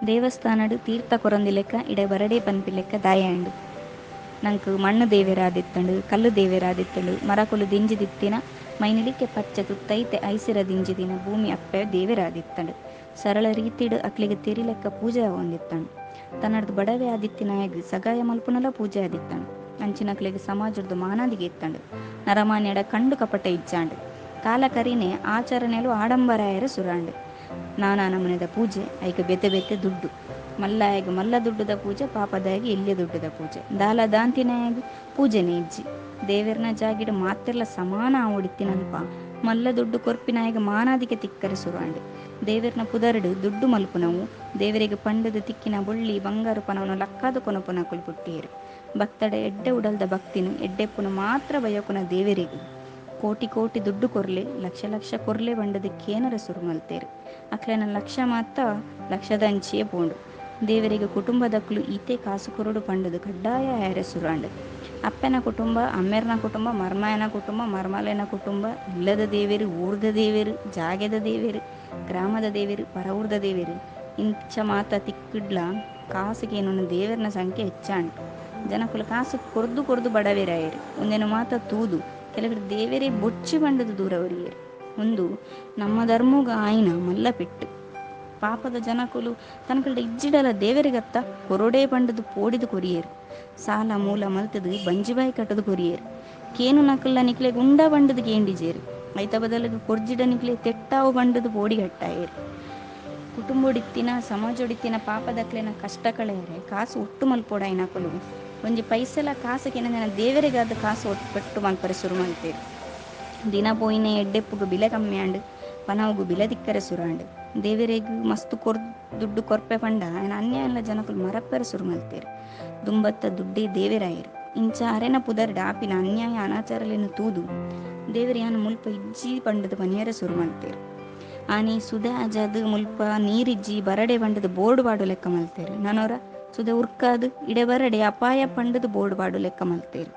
ದೇವಸ್ಥಾನಡ್ ತೀರ್ಥ ಕೊರಂದಿಲೆಕ್ಕ ಇಡೆ ಬರಡೇ ಪನ್ಪಿಲೆಕ್ಕ ದಾಯೆ ಆಂಡ್? ನಂಕ್ ಮಣ್ಣ್ ದೇವೆರಾದಿತ್ತ್ಂಡ್, ಕಲ್ಲ್ ದೇವೆರಾದಿತ್ತ್ಂಡ್, ಮರಕುಲು ದಿಂಜಿದಿತ್ತಿನ, ಮೈನಿಲಿಕೆ ಪಚ್ಚೆ ತುತ್ತೈತೆ ಐಸಿರ ದಿಂಜಿದಿನ ಭೂಮಿ ಅಪ್ಪೆ ದೇವೆರಾದಿತ್ತ್ಂಡ್. ಸರಳ ರೀತಿಡ್ ಅಕ್ಲೆಗ್ ತೆರಿಲೆಕ್ಕ ಪೂಜೆ ಆವೊಂದಿತ್ತ್ಂಡ್. ತನರ್ದ್ ಬಡವೆ ಆದಿತ್ತಿನಾಯಗ್ ಸಗಾಯ ಮಲ್ಪುನಲ ಪೂಜೆ ಆದಿತ್ತ್ಂಡ್. ಅಂಚಿನಕ್ಲೆಗ್ ಸಮಾಜೊರ್ದು ಮಾನಾದಿಗೆ ಇತ್ತ್ಂಡ್. ನರಮಾನ್ಯಡ ಕಂಡು ಕಪಟ ಇಜ್ಜಾಂಡ್. ಕಾಲ ಕರಿನೇ ಆಚರಣೆಲು ಆಡಂಬರ ಆಯೆರೆ ಸುರಾಂಡ್. ನಾನಾ ನಮೂನೆದ ಪೂಜೆ, ಐಕ್ ಬೇತೆ ಬೇತೆ ದುಡ್ಡು. ಮಲ್ಲಾಯಗ್ ಮಲ್ಲ ದುಡ್ಡುದ ಪೂಜೆ, ಪಾಪದಾಯಗ್ ಎಲ್ಯ ದುಡ್ಡುದ ಪೂಜೆ. ದಾಲ ದಾಂತಿನಾಯಗ್ ಪೂಜೆನೆ ಇಜ್ಜಿ. ದೇವೆರ್ನ ಜಾಗೆಡ್ ಮಾತೆರ್ಲ ಸಮಾನ ಆವೊಡಿತ್ತಿನಲ್ಪ ಮಲ್ಲ ದುಡ್ಡು ಕೊರ್ಪಿನಾಯಗ್ ಮಾನಾದಿಗೆ ತಿಕ್ಕರೆ ಸುರು ಆಂಡ್. ದೇವೆರ್ನ ಪುದರ್ಡ್ ದುಡ್ಡು ಮಲ್ಪುನವು, ದೇವೆರೆಗ್ ಪಂಡುದ್ ತಿಕ್ಕಿನ ಬೊಳ್ಳಿ ಬಂಗಾರ್ ಪನವುನು ಲಕ್ಕಾದ್ ಕೊನೊಪುನಕುಲು ಪುಟ್ಟಿಯೆರ್. ಭಕ್ತಡ ಎಡ್ಡೆ ಉಡಲ್ದ ಭಕ್ತಿನ್, ಎಡ್ಡೆಪ್ಪುನು ಮಾತ್ರ ಬಯಕುನ ದೇವೆರೆಗ್ ಕೋಟಿ ಕೋಟಿ ದುಡ್ಡು ಕೊರ್ಲೆ, ಲಕ್ಷ ಲಕ್ಷ ಕೊರ್ಲೆ ಪಂಡುದ್ ಕೇನರೆ ಸುರು ಮಲ್ತೆರ್. ಅಕ್ಲೆನ ಲಕ್ಷ ಮಾತ ಲಕ್ಷದಂಚಿಯೇ ಪೋಂಡು. ದೇವೆರೆಗ್ ಕುಟುಂಬದಕುಲು ಈತೇ ಕಾಸ್ ಕೊರೊಡು ಪಂಡುದ್ ಕಡ್ಡಾಯ ಆಯೆರೆ ಸುರಾಂಡ್. ಅಪ್ಪೆನ ಕುಟುಂಬ, ಅಮ್ಮೆರ್ನ ಕುಟುಂಬ, ಮರ್ಮಾಯನ ಕುಟುಂಬ, ಮರ್ಮಲೆನ ಕುಟುಂಬ, ಇಲ್ಲದ ದೇವೆರ್, ಊರ್ದ ದೇವೆರ್, ಜಾಗೆದ ದೇವೆರ್, ಗ್ರಾಮದ ದೇವೆರ್, ಪರವೂರ್ದ ದೇವೆರ್ ಇಂಚ ಮಾತ ತಿಕ್ಕ್ಡ್ಲ ಕಾಸ್ ಕೇನುನ ದೇವೆರ್ನ ಸಂಖ್ಯೆ ಎಚ್ಚಾಂಡ್. ಜನಕುಲು ಕಾಸ್ ಕೊರ್ದು ಕೊರ್ದು ಬಡವೆರಾಯೆರ್. ಉಂದೆನ್ ಮಾತ ತೂದು ಕೆಲವೆರ್ ದೇವೆರೇ ಬೊಡ್ಚಿ ಪಂಡುದ್ ದೂರ ಒರಿಯೆರ್. ಉಂದು ನಮ್ಮ ಧರ್ಮೊಗು ಆಯಿನ ಮಲ್ಲ ಪೆಟ್ಟ್. ಪಾಪದ ಜನಕುಲು ತನ್ಕಲ್ಡ ಇಜ್ಜಿಡಲ ದೇವೆರೆಗತ್ತ ಕೊರೊಡೇ ಪಂಡುದ್ ಪೋಡಿದ್ ಕೊರಿಯೆರ್. ಸಾಲ ಮೂಲ ಮಲ್ತುದು ಬಂಜಿ ಬಾಯಿ ಕಟ್ಟುದು ಕೊರಿಯೆರ್. ಕೇನುನಕುಲ್ಲ ನಿಕ್ಲೆಗ್ ಉಂಡಾ ಪಂಡುದ್ ಕೇಂಡಿಜೆರ್. ಐತ ಬದಲುಗು ಕೊರ್ಜಿಡ ನಿಕ್ಲೆಗ್ ತೆಟ್ಟಾವು ಪಂಡುದ್ ಪೋಡಿ ಕಟ್ಟಾಯೆರ್. ಕುಟುಂಬೊಡಿತ್ತಿನ ಸಮಾಜೊಡಿತ್ತಿನ ಪಾಪದಕ್ಲೆನ ಕಷ್ಟ ಕಳೆಯೆರೆ ಕಾಸ್ ಒಟ್ಟು ಮಲ್ಪೊಡಾಯಿನಕುಲು ಒಂಜಿ ಪೈಸೆಲ ಕಾಸ್ ಕೇನಂದಿನ ದೇವೆರೆಗಾದ್ ಕಾಸ್ ಒಟ್ಟು ಮಲ್ಪರೆ ಸುರು ಮಲ್ತೆರ್. ದಿನ ಪೋಯಿನೇ ಎಡ್ಡೆಪ್ಪುಗು ಬಿಲೆ ಕಮ್ಮಿ ಆಂಡ್, ಪನವುಗು ಬಿಲೆ ತಿಕ್ಕರೆ ಸುರು ಆಂಡ್. ದೇವೆರೆಗ್ ಮಸ್ತ್ ಕೊರ್ ದುಡ್ಡು ಕೊರ್ಪೆ ಪಂಡ ಆಯನ ಅನ್ಯಾಯನ್ಲ ಜನಕುಲು ಮರಪ್ಪೆರೆ ಸುರು ಮಲ್ತೆರ್. ದುಂಬತ್ತ ದುಡ್ಡೇ ದೇವೆರಾಯೆರ್. ಇಂಚ ಅರೆನ ಪುದರ್ಡ್ ಆಪಿನ ಅನ್ಯಾಯ ಅನಾಚಾರಲೆನ್ ತೂದು ದೇವೆರ್ ಯಾನ್ ಮುಲ್ಪ ಇಜ್ಜಿ ಪಂಡುದ್ ಪನಿಯೆರೆ ಸುರು ಮಲ್ತೆರ್. ಆನಿ ಸುದೆ ಆಜಾದ್ ಮುಲ್ಪ ನೀರಿಜ್ಜಿ ಬರಡೆ ಪಂಡುದ್ ಬೋರ್ಡ್ ಪಾಡುಲೆಕ್ಕ ಮಲ್ತೆರ್. ನನೊರ ಸುದೆ ಉರ್ಕಾದ್ ಇಡೆ ಬರಡೆ ಅಪಾಯ ಪಂಡುದ್ ಬೋರ್ಡ್ ಪಾಡುಲೆಕ್ಕ ಮಲ್ತೆರ್.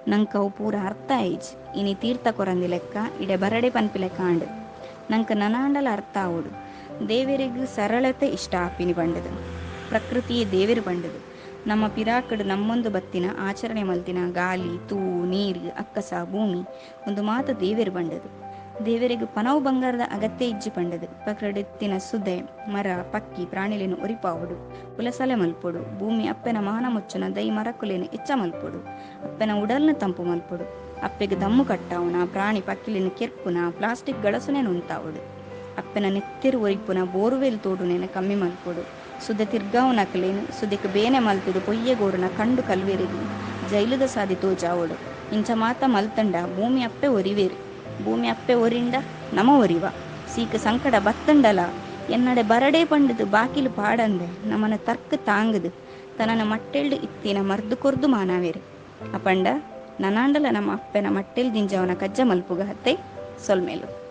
ನಂಕ್ ಅವು ಪೂರ ಅರ್ಥ ಆಯಿಜಿ. ಇನಿ ತೀರ್ಥ ಕೊರಂದಿಲೆಕ್ಕ ಇಡೆ ಬರಡೆ ಪನ್ಪಿಲೆಕ್ಕ ಆಂಡ್. ನಂಕ್ ನನಾಂಡಲ ಅರ್ಥ ಆವೊಡು. ದೇವೆರೆಗ್ ಸರಳತೆ ಇಷ್ಟ ಆಪಿನಿ ಪಂಡುದ್. ಪ್ರಕೃತಿಯೇ ದೇವೆರ್ ಪಂಡುದ್. ನಮ್ಮ ಪಿರಾಕ್ಡ್ ನಂಬೊಂದು ಬತ್ತಿನ ಆಚರಣೆ ಮಲ್ತಿನ ಗಾಲಿ, ತೂ, ನೀರ್, ಅಕ್ಕಸ, ಭೂಮಿ ಉಂದು ಮಾತ ದೇವೆರ್ ಪಂಡುದ್. ದೇವೆರೆಗ್ ಪನವು ಬಂಗಾರದ ಅಗತ್ಯ ಇಜ್ಜಿ ಪಂಡುದ್. ಪ್ರಕೃತಿಡಿತ್ತಿನ ಸುದೆ, ಮರ, ಪಕ್ಕಿ, ಪ್ರಾಣಿಲೆನ್ ಒರಿಪಾವೊಡು. ಕುಲಸಲೆ ಮಲ್ಪೊಡು. ಭೂಮಿ ಅಪ್ಪೆನ ಮಾನ ಮುಚ್ಚುನ ದೈ ಮರಕುಲೆನ್ ಎಚ್ಚ ಮಲ್ಪೊಡು. ಅಪ್ಪೆನ ಉಡಲ್ನ್ ತಂಪು ಮಲ್ಪೊಡು. ಅಪ್ಪೆಗ್ ದಮ್ಮು ಕಟ್ಟಾವುನ, ಪ್ರಾಣಿ ಪಕ್ಕಿಲೆನ್ ಕೆರ್ಪುನ, ಪ್ಲಾಸ್ಟಿಕ್ ಗಳಸುನೆನ್ ಉಂತಾವೊಡು. ಅಪ್ಪೆನ ನೆತ್ತೆರ್ ಒರಿಪುನ ಬೋರ್ವೆಲ್ ತೋಡುನೆನ್ ಕಮ್ಮಿ ಮಲ್ಪೊಡು. ಸುದೆ ತಿರ್ಗಾವುನಕಲೆನ್, ಸುದೆಕ್ ಬೇನೆ ಮಲ್ತುದು ಪೊಯ್ಯೆ ಗೋರುನ ಕಂಡು ಕಲ್ವೆರೆಗ್ ಜೈಲುದ ಸಾದಿ ತೋಜಾವೊಡು. ಇಂಚ ಮಾತ ಮಲ್ತುಂಡ ಭೂಮಿ ಅಪ್ಪೆ ಒರಿವೆರ್. ಭೂಮಿ ಅಪ್ಪೆ ಒರಿಂಡ ನಮ ಒರಿವ. ಸೀಕ್ ಸಂಕಡ ಬತ್ತುಂಡಲ ಎನ್ನಡೆ ಬರಡೇ ಪಂಡುದ್ ಬಾಕಿಲ್ ಪಾಡಂದೆ ನಮನ ತರ್ಕ್ ತಾಂಗುದು ತನನ ಮಟ್ಟೆಲ್ಡ್ ಇತ್ತಿನ ಮರ್ದ್ ಕೊರ್ದು ಮಾನಾವೆರ್. ಅಪಂಡ ನನಾಂಡಲ ನಮ್ಮ ಅಪ್ಪೆನ ಮಟ್ಟೆಲ್ ದಿಂಜಾವುನ ಕಜ್ಜ ಮಲ್ಪುಗ ಅತ್ತೆ. ಸೊಲ್ಮೆಲು.